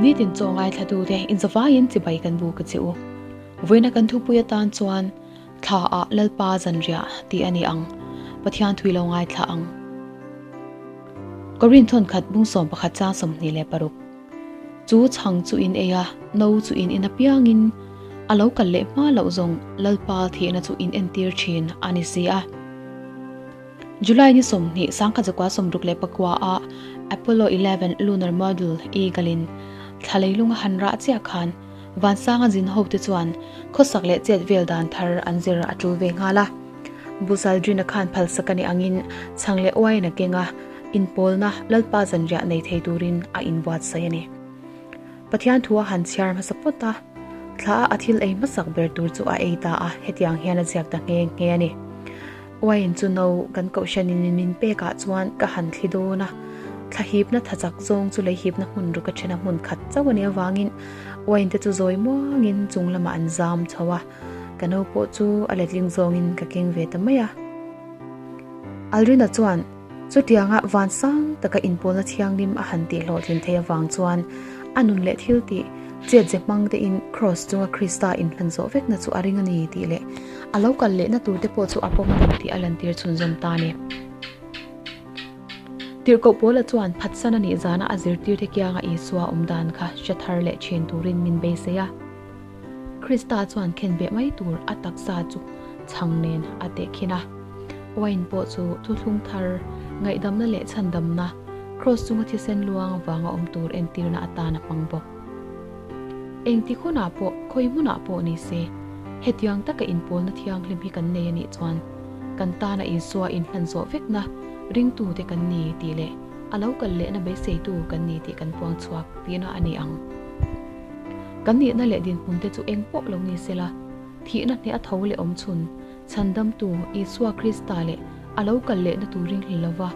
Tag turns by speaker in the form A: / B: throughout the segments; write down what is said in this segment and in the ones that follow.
A: Nitin chaw ngaithlatute inzavaiin chibai kan buk a che u. Vawiina kan thupui atan chuan Thla ah Lalpa zanriah tih a ni ang. Pathian thui lo ngaithla ang. Korin thawnkhat bung 11 chang 26. Chu chhang chu in ei a, no chu in in apiangin a lo kal leh hma loh zawng Lalpa thihna chu in entir thin a ni si a. July ni 20, 1964 ah Apollo 11 Lunar Module Eagle in thla leilung a han rah chiah khan Vansanga zin ho te chuan khawsak leh chet vel dan thar an zir a tul ve nghal a. Buzz Aldrin-a khan phalsak a nih angin chhang leh uaiin a keng a, inpawlna Lalpa zanriah nei thei turin a inbuatsaih a ni. Pathian thu a han chhiar hmasa phawt a, thla a a thil ei hmasak ber tur chu a ei ta a, hetiang hian a ziak ta nghe nghe a ni. Uaiin chu no kan kohhranin min pekah chuan ka han thli dawn a, thla hipna tha chak zawng chu lei hipna hmun ruk a then a hmun khat chauh a nih avangin uaiin te chu zawi muangin chung lamah an zam chho a, ka no pawh chu a letling zawngin ka keng ve ta mai a. Alrina chuan chutianga van sang taka inpawlna thianghlim a han tih hlawhtlin theih avang chuan a nun leh thil tih chet ze hmang tein Kraws chunga Krista inhlan zawh vekna chu a ring a ni tih leh a lo kal lehna turte pawh chu a pawm a ni tih a lantir chhunzawm ta a ni. Tirhkoh Paula chuan phatsan a nih zana a zirtirte kianga Isua awm dan kha hre thar leh thin turin min beisei a. Krista chuan khenbeh mai tur a taksa chu chhang nen a tehkhin a. Wine pawh chu thuthlung thar, ngaihdamna leh chhandamna, Kraws chunga thisen luang avanga awm tur entirna atan a hmang bawk. Engtik hunah pawh, khawi hmunah pawh ni se, hetiang taka inpawlna thianghlim hi kan nei a nih chuan kan tana Isua inhlan zawh vekna ringtute kan ni tih leh a lo kal lehna beiseitu kan ni tih kan puang chhuak tihna a ni ang. Kan nihna leh dinhmunte chu eng pawh lo ni sela, thihna hneh a tho leh awm chhun Chhandamtu Isua Krista leh a lo kal lehna tur ringhlel lova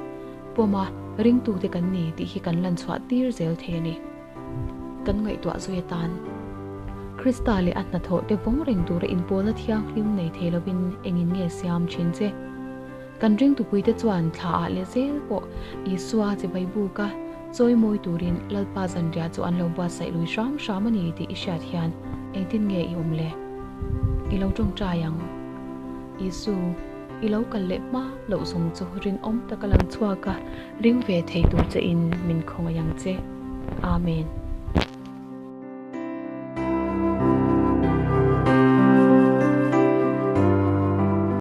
A: pawma ringtute kan ni tih hi kan lan chhuah tir zel thei a ni. Kan ngaihtuah zui atan Krista leh a hnathawh te vawng reng tura inpawlna thianghlim nei thei lovin engin nge siam thin che? Kan ringtupuite chuan thla ah leh zel pawh Isua chibai buka chawi mawi turin Lalpa zanriah chu an lo buatsaih lui hram hram a ni tih i hriat hian engtin nge i awm le? I lo tawngtai ang. Isu, i lo kal leh hma loh zawng chu rinawm taka lang chhuak a, ring ve thei tur che in min khawngaih ang che. Amen.